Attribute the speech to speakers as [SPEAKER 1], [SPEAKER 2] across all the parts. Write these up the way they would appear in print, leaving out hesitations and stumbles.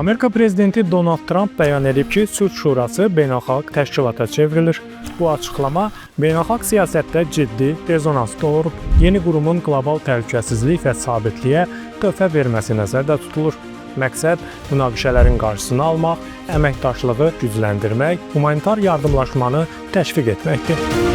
[SPEAKER 1] Amerika prezidenti Donald Tramp bəyan edib ki, Sülh Şurası beynəlxalq təşkilata çevrilir. Bu açıqlama beynəlxalq siyasətdə ciddi rezonans doğurub. Yeni qurumun qlobal təhlükəsizlik və sabitliyə töhfə verməsi nəzərdə tutulur. Məqsəd münaqişələrin qarşısını almaq, əməkdaşlığı gücləndirmək, humanitar yardımlaşmanı təşviq etməkdir.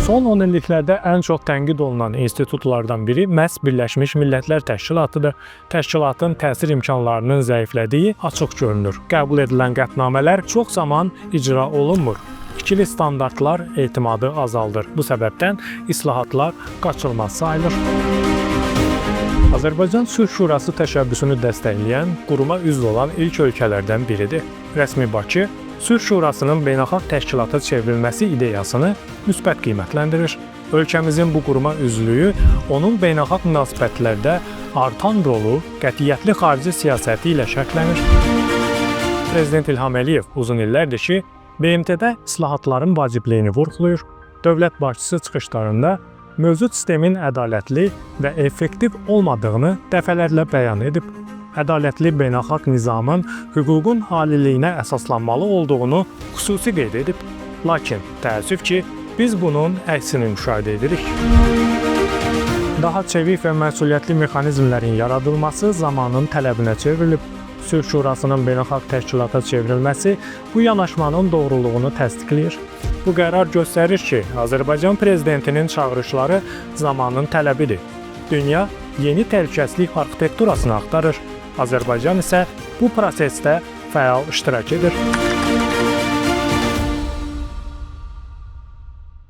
[SPEAKER 1] Son 10 illiklərdə ən çox tənqid olunan institutlardan biri məhz Birləşmiş Millətlər Təşkilatıdır. Təşkilatın təsir imkanlarının zəiflədiyi açıq görünür. Qəbul edilən qətnamələr çox zaman icra olunmur. İkili standartlar etimadı azaldır. Bu səbəbdən islahatlar qaçılmaz sayılır. Azərbaycan Sülh Şurası təşəbbüsünü dəstəkləyən, quruma üzv olan ilk ölkələrdən biridir. Rəsmi Bakı Sülh Şurasının beynəlxalq təşkilata çevrilməsi ideyasını müsbət qiymətləndirir. Ölkəmizin bu quruma üzvlüyü onun beynəlxalq münasibətlərdə artan rolu, qətiyyətli xarici siyasəti ilə şərtlənir. Prezident İlham Əliyev uzun illərdir ki, BMT-də islahatların vacibliyini vurğulayır. Dövlət başçısı çıxışlarında mövcud sistemin ədalətli və effektiv olmadığını dəfələrlə bəyan edib. Ədalətli beynəlxalq nizamın hüququn aliliyinə əsaslanmalı olduğunu xüsusi qeyd edib. Lakin təəssüf ki, biz bunun əksini müşahidə edirik. Daha çevik və məsuliyyətli mexanizmlərin yaradılması zamanın tələbinə çevrilib. Sülh Şurasının beynəlxalq təşkilata çevrilməsi bu yanaşmanın doğruluğunu təsdiqləyir. Bu qərar göstərir ki, Azərbaycan prezidentinin çağırışları zamanın tələbidir. Dünya yeni təhlükəsizlik arxitekturasını axtarır. Azərbaycan isə bu prosesdə fəal iştirak edir.